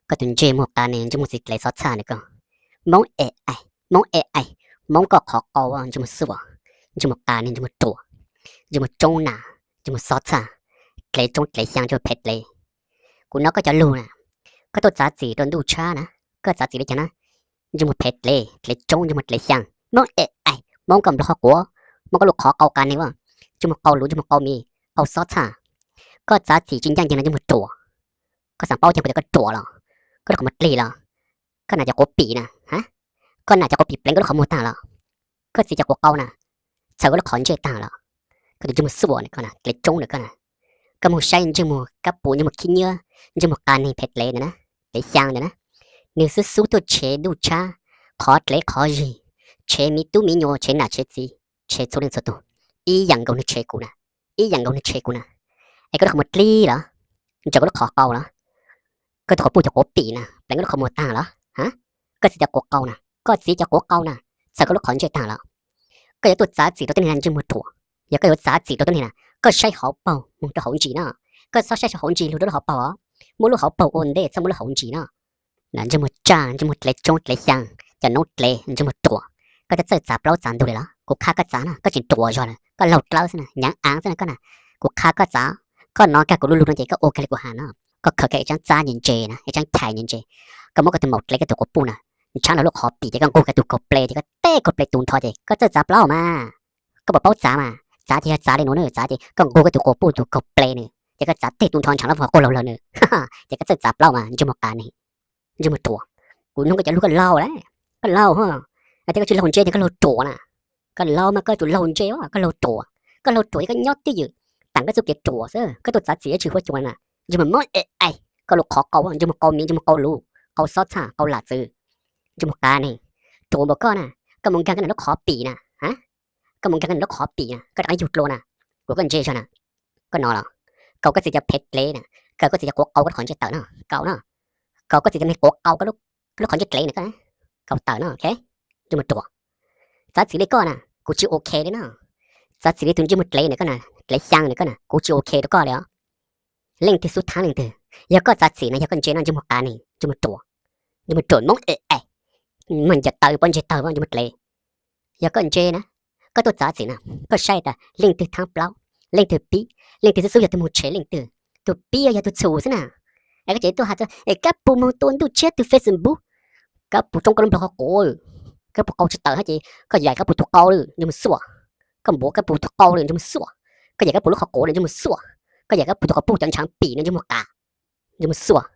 Koj tus ntsej muag qas ne, ntsej muag txiv dlev xob txhaj ne koj. Hmoob e ai, Hmoob e ai, Hmoob koj qhov qau, ntsej muag xuam, ntsej muag qas ne, ntsej muag ruam, ntsej muag tsoob nas, ntsej muag xob txhaj, dlev tsoob dlev xyaa, ntsej muag phem dlev. Kuv nov koj cov lug na, koj tuaj txav txim rau ntuj tshab na, koj txav txim li cas na? Ntsej muag phem dlev, dlev tsoob, ntsej muag dlev xyaa, Hmoob e ai, Hmoob koj nplog qhov quav, Hmoob koj lub qhov qau qas ne, ntsej muag qau luv, ntsej muag qau mis, qau xob txhaj. Koj txav txim tsis ncaj ncees no ntsej muag ruam. Koj xav paub cas kuv tias koj ruam los? Koj lub qhov muag dlig los? Koj nam cov quav pim na, koj nam cov quav pim pleev koj lub qhov muag tag los? Koj txiv cov quav qau na, txhaws koj lub qhov ntsej tag los? Koj tus ntsej muag xuam ne koj na, dlev tsoob na koj na. Koj mus saib ntsej muag kab pus, ntsej muag khib nyiab, ntsej muag qas neeg phem dlev ntawd na, dlev xyaa ntawd na. Nws xub xub tuaj tshev ntuj tshab, qhov dlev qhov zig, tshev miv tub miv nyuas, tshev nam tshev txiv, tshev txhua leej txhua tus, ib yam nkaus nws tshev kuv na, ib yam nkaus nws tshev kuv na. Es koj lub qhov muag dlig los? Ntsaws koj lub qhov qau los? Koj tus qhov puj cov quav pim na pleev koj lub qhov muag tag los? Koj txiv cov quav qau na, koj txiv cov quav qau na, txhaws koj lub qhov ntsej tag los? Koj yuav tuaj txav txim rau tuab neeg na ntsej muag ruam. Yog koj yuav txav txim rau tuab neeg na, koj saib hauv paug mus rau hauv ntsis no. Koj txhob saib hauv ntsis lug rau lub hauv paug os. Muab lub hauv paug ua ntej, txhob muab lub hauv ntsis no. Ntsej muag tsaj, ntsej muag dlev tsoob dlev xyaa, cov noob dlev, ntsej muag ruam. Koj txawj txav plaub txav ntug li los? Kuv qha koj txav no koj tsis ruam zog na, koj laug dlawb xwb na, nyaav aav xwb na koj na. Kuv qha koj txav, koj nov kag kuv lub lug no ces koj ua kag li kuv has no. Koj khaws kag ib tsaab txab ntse ntse na, ib tsaab chais ntse ntse, koj muab koj tus maum dlev koj tus quav puj na, ntshaav nrog lub qhov pim ces koj nqug koj tus kaug ple ces koj teb kaug ple tu nrho ces koj txawj txav plaub mas. Koj puas paub txav mas? Txav ces yog txav li nuav na, txav ces koj nqug koj tus quav puj tus kaug ple na, ces koj txav teg tu nrho ntshaav lub vog quaj laug lawm na, ces koj txawj txav plaub mas ntsej muag qas ne, ntsej muag ruam. Kuv noog koj cov lug koj laug lawm, koj laug hos. Hais tias koj tsis laug ntsej ces koj laug ruam na. Koj laug mas koj yuav tsum laug ntsej, koj laug ruam. Koj laug ruam ces koj nyob twj ywm, taam koj txuj kev ruam xwb, koj tuaj txav txim yuav tsis huab cua na. Ntsej muag mob e ai, koj lub qhov qau, ntsej muag qau mis, ntsej muag qau luv, qau xob txhaj, qau lam txwv, ntsej muag qas ne, ruam npaum koj na, koj mus nkag koj nam lub qhov pim na, koj mus nkag koj nam lub qhov pim na, koj rov qab yug dlua na, kuv koj ntse zog na, koj nov los? Kaus koj txiv cov phev dlev na, kaus koj txiv cov quav qau koj lub qhov ntsej tawm no, kaus no, kaus koj txiv cov me quav qau koj lub qhov ntsej dlev na koj, kaus tawm no, ntsej muag ruam. Txav txim li koj na, kuv tsis ok li no. Txav txim li tus ntsej muag dlev na koj na, dlev xyaa na koj na, kuv tsis ok rau koj li os. Leej twg xub thaab leej twg, yog koj txav txim na yog koj ntse no ntsej muag qas ne, ntsej muag ruam, ntsej muag ruam mob e ai, muag ncaws taw pob ntseg tawg ntsej muag dlev. Yog koj ntse na, koj tuaj txav txim na, koj saib tas leej twg thaab plaub, leej twg pib, leej twg xub xub yog tus moog tshev leej twg, tus pib yog tus txhum xwb na. Es koj tseem tuaj has tas es kab pus moog tua ntuj tshiab tus Facebook, kab pus tsoob koj lub nplog qhov quav, kab pus qau tsis tawm hab ces koj yaim kab pus tug qau lawm ntsej muag xuam, koj npuav kab pus tug qau lawm ntsej muag xuam, koj yaim kab pus lub qhov quav lawm ntsej muag xuam, koj yaim kab pus tug qhov puj cov ntshaav pim no ntsej muag qas, ntsej muag xuam.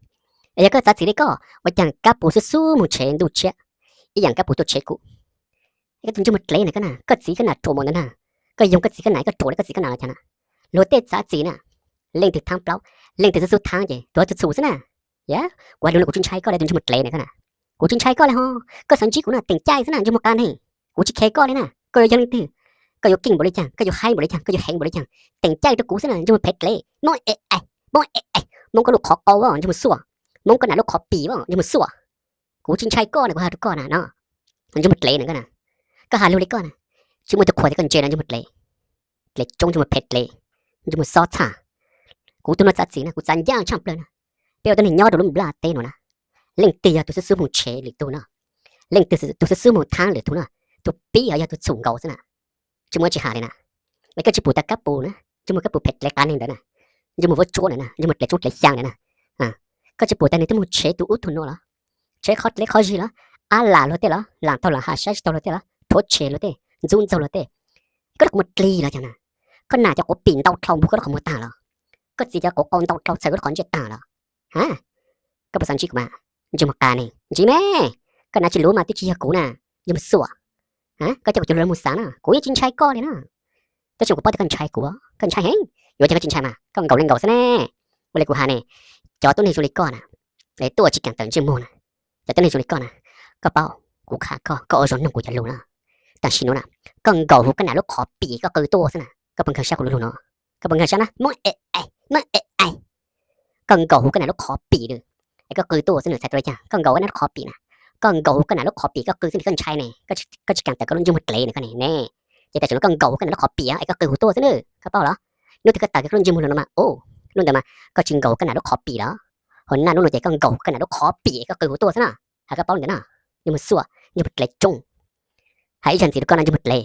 Es yog koj txav txim li koj, ua caag kab pus xub xub moog tshev ntuj tshiab, ib yaam kab pus tuaj tshev kuv. Koj tus ntsej muag dlev na koj na, koj txiv koj nam ruam npaum ntawd na, koj yoog koj txiv koj nam, koj ruam li koj txiv koj nam los caag na? Luag tej txav txim na, leej twg thaab plaub, leej twg xub xub thaab ces tus tus txhum xwb na. Yog kuv has lug no kuv tsis ntshai koj li tus ntsej muag dlev na koj na, kuv tsis ntshai koj li ho. Koj xav ntsib kuv na teem caij xwb na ntsej muag qas ne, kuv tsis khe koj li na. Koj yuav yog leej twg, koj yuav keej npaum li caag, koj yuav haib npaum li caag, koj yuav heev npaum li caag, teem caij rau kuv xwb na ntsej muag phev dlev. Mob e ai, mob e ai, mob koj lub qhov qau, ntsej muag xuam, mob koj nam lub qhov pim ntsej muag xuam. Kuv tsis ntshai koj na, kuv has rau koj na no, ntsej muag dlev na koj na, koj has lug li koj na, tsis muaj tus qhuas tias koj ntse no ntsej muag dlev, dlev tsoob ntsej muag phev dlev, ntsej muag xob txhaj. Kuv tug no txav txim na kuv txav ncaj tshaaj plawg na. Peb ua tuab neeg nyob rau lub nplaj teb nuav na, leej twg yog tus xub xub moog tshev lwm tug no, leej twg tus xub xub moog thaab lwm tug no, tus pib hov yog tus txhum nkaus xwb na. Tsis muaj tsis has li na. Es koj tsis pum tas kab pus na, ntsej muag kab pus phev dlev qas neeg ntawd na, ntsej muag vuab tsuab ntawd na, ntsej muag dlev tsoob dlev xyaa ntawd na, koj tsis pum tas nws twb moog tshev tus ub tug no los? Tshev qhov dlev qhov zig los? Ab lam luag tej los? Lam taug lam ham saib tsis taug luag tej los? Rhuav tshem luag tej, ntxub ntxaug luag tej. Koj lub qhov muag dlig los caag na? Koj nam cov quav pim ntau dlhau npug koj lub qhov muag taag los? Koj txiv cov quav qau ntau dlhau txhaws koj lub qhov ntsej taag los? Ha, koj puas xav ntsib kuv mas? Ntsej muag qas ne, ntsib me. Koj nam tsis luv mas twb tsis yog kuv na, ntsej muag xuam. Koj coj kuv cov lug moog xaav na, kuv yeej tsis ntshai koj li na. Tab sis kuv paub tias koj ntshai kuv, koj ntshai heev. Yuav cas koj tsis ntshai mas, koj nkaus li nkaus xwb ne. Ua li kuv has ne, cov tuab neeg zoo li koj na, es tuaj tsis kaam tawm ntsej muag na, cov tuab neeg zoo li koj na, koj paub, kuv qha koj, koj ua zoo noog kuv cov lug na. Tam sim nuav na, koj nkaus huv koj nam lub qhov pim koj qw tuaj xwb na, koj puas nkag sab kuv lub lug no? Koj puas nkag sab na? Mob e ai, mob e ai. Koj nkaus huv koj nam lub qhov pim lawm, es koj qw tuaj xwb na, txhais tau li cas? Koj nkaus koj nam lub qhov pim na, koj nkaus huv koj nam lub qhov pim koj qw xwb na, koj ntshai ne, koj tsis kaam tawm koj lub ntsej muag dlev na koj ne ne. Ces tam sim no koj nkaus huv koj nam lub qhov pim es koj qw huv tuaj xwb na, koj paub los? Hnub twg koj tawm koj lub ntsej muag lug no mas, lub ntawd mas koj tsis nkaus huv koj nam lub qhov pim los? Hauv naj lub no ces koj nkaum koj nam lub qhov pim koj qw huv tuaj xwb na. Hais koj paub li ntawd no, ntsej muag xuaj, ntsej muag dlev tsooj. Hais ib zag ntxiv rau koj no ntsej muag dlev.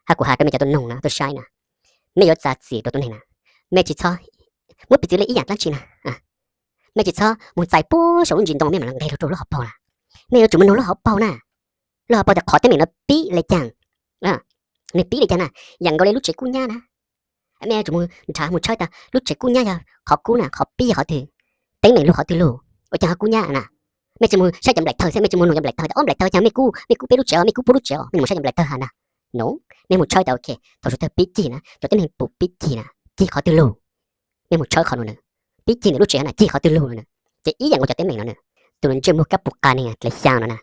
Hab kuv hais rau mej cov tuaj noog na tuaj saib na, mej yuav txav txim rau tus neeg na, mej tsis txhob, muab piv txwv li ib yam dlaab tsi na, mej tsis txhob mus txais puag saum lub ntsis ntoo mej mam los nqeg rau lub hauv paug na. Mej yuav tsum mus nug lub hauv paug na. Lub hauv paug tias qhov teeb meem no pib li caag, nws pib li caag na, yam nkaus li lub tsev kub nyab na. Mej yuav tsum mus nrhav mus tshawb tas lub tsev kub nyab yog qhov kub na, qhov pib yog qhov twg, teeb meem lug qhov twg lug, ua caag ho kub nyab na. Mej tsis mus saib cov nplaim tawg xwb, mej tsis mus nug cov nplaim tawg tas ob nplaim tawg caag mej kub, mej kub peb lub tsev, mej kub puab lub tsev, mej mus saib cov nplaim tawg has na. No, mej mus tshawb tas ok, thaum sawv tawg pib cig na, cov teeb meem pum pib cig na, cig qhov twg lug, mej mus tshawb qhov no na, pib cig ntawm lub tsev na, cig qhov twg lug no na. Ces ib yam nkaus cov teeb meem no na, tus ntsej muag kab pum qa neeg dlev xyaa no na,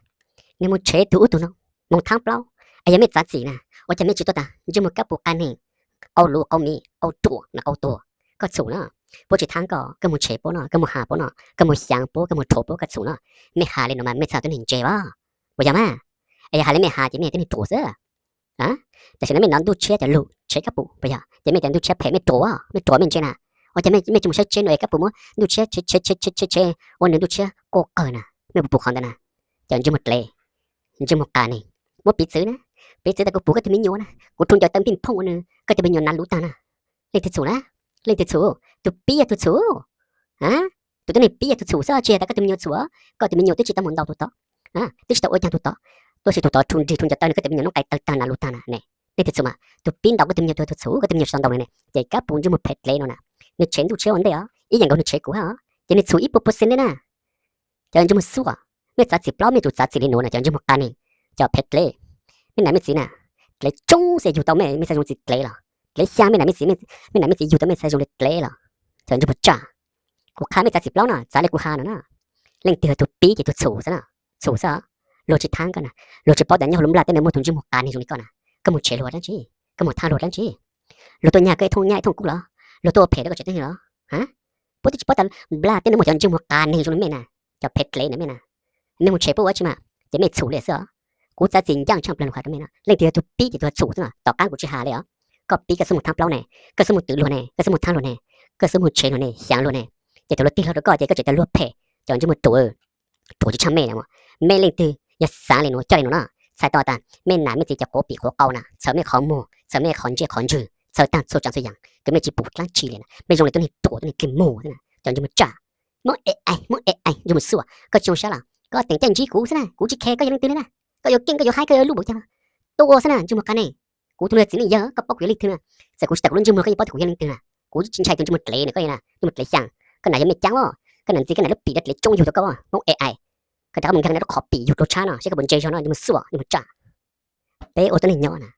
nws mus tshev tug ub tug no, moog thaab plaub, es yog mej txav txim na, ua caag mej tsis tuaj tas ntsej muag kab pum qa neeg, qau luv qau miv qau ruam na qau tuag, koj txhum na. Puab tsis thaab koj, koj mus tshev puab no, koj mus has puab no, koj mus xyaav puab, koj mus rhuav puab, koj txhum na. Mej has li no mas mej txhaj tub neeg ntse as, puas yog mas? Es yog has li mej has ces mej yog tub neeg ruam xwb. Tam sim no mej nov ntuj tshiab cov lug tshev kab pum puas yog? Ces mej cov ntuj tshiab phem mej ruam, mej ruam mej ntse na. Ua caag mej tsis mus saib tsev no es kab pum muab ntuj tshiab tshev tshev tshev tshev tshev ua nws ntuj tshiab quaj qawg na, mej puas pum qhov ntawd na? Cov ntsej muag dlev, ntsej muag qa neeg, muab piv txwv na, piv txwv tas kuv pum koj tug me nyuam na, kuv rhu ncaws taw npij phooj ua nws, koj tug me nyuam nav luv taag na. Leej twg txhum na? Leej twg txhum? Tus pib yog tug txhum. Tus tub neeg pib yog tug txhum xwb, tsis tas koj tug me nyuam txhum, koj tug me nyuam twb tsis tau mus ntaus tug tod, twb tsis tau ua caag tug tod, tuab si tug tod rhu nrig rhu ncaws taw nws, koj tug me nyuam noob qai taw taag nav luv taag na ne. Leej twg txhum mas? Tus pib ntaus koj tug me nyuam tug txhum, koj tug me nyuam tsis tau ntaus nws ne. Ces kab pum ntsej muag phem dlev no na, nws tshev ntuj tshiab ua ntej os, ib yam nkaus nws tshev kuv hab os, ces nws txhum ib puas percent li na. Cov ntsej muag xuaj, mej txav txim plaub mej yuav tsum txav txim li nuav na cov ntsej muag qa neeg, cov phem dlev. Mej nam mej txiv na, dlev tsoob xwb yug tau mej, mej txhaj zoo txiv dlev los? Dlev xyaa mej nam mej txiv, mej nam mej txiv yug tau mej txhaj zoo li dlev los? Cov ntsej muag tsaj. Kuv qha mej txav txim plaub na, txav li kuv has no na. Leej twg yog tug pib ces tug txhum xwb na, txhum xwb. Luag tsis thaab koj na, luag tsis paub tas nyob hauv lub nplaj teb no muaj tug ntsej muag qa neeg zoo li koj na. Koj mus tshev luag dlaab tsi? Koj mus thaab luag dlaab tsi? Luag tuaj nyag koj ib thooj nyab ib thooj kub los? Luag tuaj ua phem rau koj tsev neeg los? Puab twb tsis paub tas nplaj teb no muaj cov ntsej muag qa neeg zoo li mej na, cov phem dlev na mej na. Mej mus tshev puab ua dab tsi mas ces mej txhum li xwb os. Kuv txav txim ncaaj tshaj plawg lug has rau mej na, leej twg yog tug pib ces tug txhum xwb na. Tom qaab kuv tsis has li os. Koj pib koj xub mus thaab plaub ne, koj xub mus twv luag ne, koj xub mus thaab luag ne, koj xub mus tshev luag ne, xyaav luag ne, ces thaum luag tig hlo rau koj ces koj tseem tas luag phem, cov ntsej muag ruam, ruam tsis tshaj mej li. Mej leej twg yog xaav li nuav coj li nuav na, txhais tau tas mej nam mej txiv cov quav pim quav qau na, txhawm mej qhov muag, txhawm mej qhov ntsej qhov ntswg, txhawm taag txhua tsav txhua yaam, kws mej tsis pum dlaab tsi li na. Mej zoo li tub neeg ruam tub neeg kws muag xwb na, cov ntsej muag tsaj. Mob e ai, mob e ai, ntsej muag xuaj, koj tsis zoo sab los? Koj teem caij ntsib kuv xwb na, kuv tsis khe koj yog leej twg li na. Koj yuav keej koj yuav haib koj yuav luj npaum caag los tua xwb na, ntsej muag qa neeg. Kuv tug nuav yog txiv neej yawg, koj paub kuv yog leej twg na? Txawm kuv tsis tawm kuv lub ntsej muag koj yeej paub tias kuv yog leej twg na. Kuv tsis ntshai tus ntsej muag dlev na, koj yog na, ntsej muag tsaj. Koj nam yog mej caab os, koj nam ntxiv koj nam lub pim dlev tsoob yug tau koj, mob e ai. Koj rov qab mus nkag koj nam lub qhov pim yug rau tshab no saib koj puas ntse zog no, ntsej muag xuaj, ntsej muag tsaj. Peb ua tuab neeg nyob na,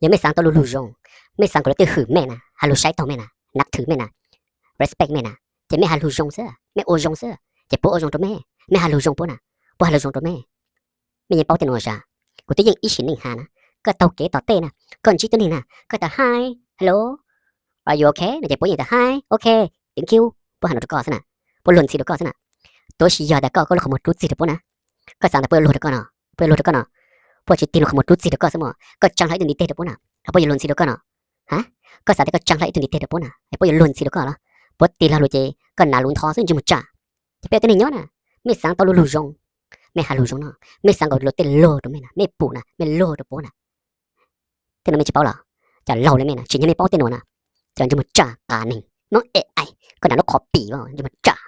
yog mej xaav tau luag lug zoo, mej xaav kom luag tej hwm mej na, has lug saib taug mej na, nab thwm mej na, respect mej na, ces mej has lug zoo xwb, mej ua zoo xwb, ces puab ua zoo rau mej. Mej has lug zoo puab na, puab has lug zoo rau mej. Mej yeej paub tej nuav sas? Kuv twb yeej ib sim neej has na, koj taug kev tom tej na, koj ntsib tuab neeg na, koj tas hi, hello, are you okay no ces puab yeej tas hi, okay, thank you, puab has no rau koj xwb na, puab luag ntxhi rau koj xwb na. Tab sis yog tas koj, koj lub qhov muag rub txig rau puab na, koj xaav tas puab yuav luag rau koj no, puab yuav luag rau koj no, puab tsis tig lub qhov muag rub txig rau koj xwb mog, koj tsaa hlo ib tug ntiv teg rau puab na, puab yuav luag ntxhi rau koj no. Ha, koj xav tas koj tsaa hlo ib tug ntiv teg rau puab na, puab yuav luag ntxhi rau koj los? Puab tig hlo lug ces koj nav lug ntho xwb, ntsej muag tsaj. Ces peb ua tuab neeg nyob na, mej xaav tau luag lug zoo, mej has lug zoo no, mej xaav kom luag tej luag rau mej na, mej pum na, mej luag rau puab na. Tej no mej tsis paub los? Cov laug li mej na tsis nyob mej paub tej nuav na. Cov ntsej muag tsaj qa neeg, mob e ai, koj nam lub qhov pim, ntsej muag tsaj.